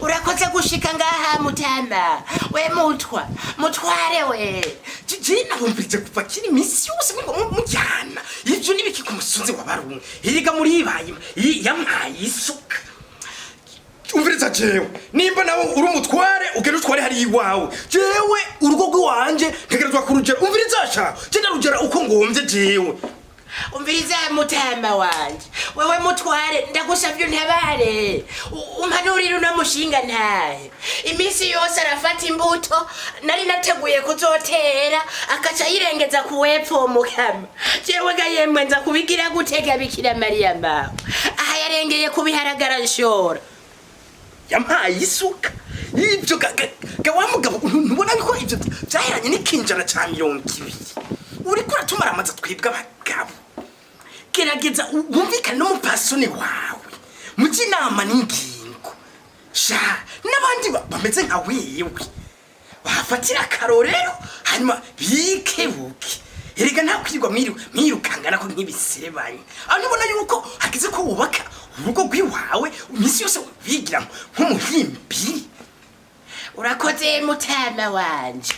Urakoze gushika ngaha mutama we, mutwa mutware we. Je nabumvirize kuva kiri iminsi yose ngo mujyana ivyo nibiki ku musozi wa Barumwe, hirga muri ibaye yampaye isuka. Umviriza jewe, nimba nawe uri umutware ugenda utware hariya iwawe, jewe urugo rw'iwanje ntegerezwa kurugera. Umviriza sha, je ndarugera uko ngomvye jewe. Umviriza mutama wanje, wewe mutware, ndagusavye untabare. Umpanurire uno mushinga ntahe. Iminsi yose arafata imbuto nari nateguye kuzotera, akaca yirengeza ku wepfo. Mukama, jewe ga yemwe, nza kubigira gutega? Bikira Mariya mawe, aha yarengeye kubiharagara nshora. Yampaye isuka, ibyo ga wa mugabo, ntubona ko ibyo byaheranye n'ikinjana ca 20? Uriko uratumara amazi twebwe abagabo. Gerageza wumvikane n'umupasoni wawe, mujye inama n'ingingo sha, n'abandi bameze nka wewe bafatira akarorero, hanyuma bikebuke. Erega nta kwirirwa mwirukangana ko nk'ibiserebanye. Aho ntubona yuko hageze ko wubaka urugo rw'iwawe? Iminsi yose wigira nk'umuhimbiri. Urakoze mutama wanje,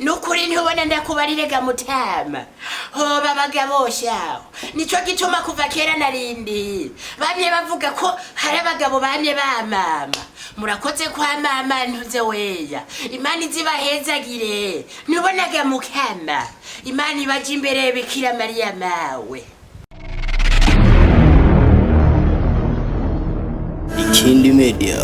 nukuri ntubona, ndakubarirega mutama, hoba abagabo shaho. Nico gituma kuva kera narindi bamye bavuga ko hari abagabo bamye bamama. Murakoze kwa mama ntuze weya, Imana izibahezagire. Ntubonaga mukama, Imana ibaje imbere, Bikira Mariya mawe. Ikindi Media.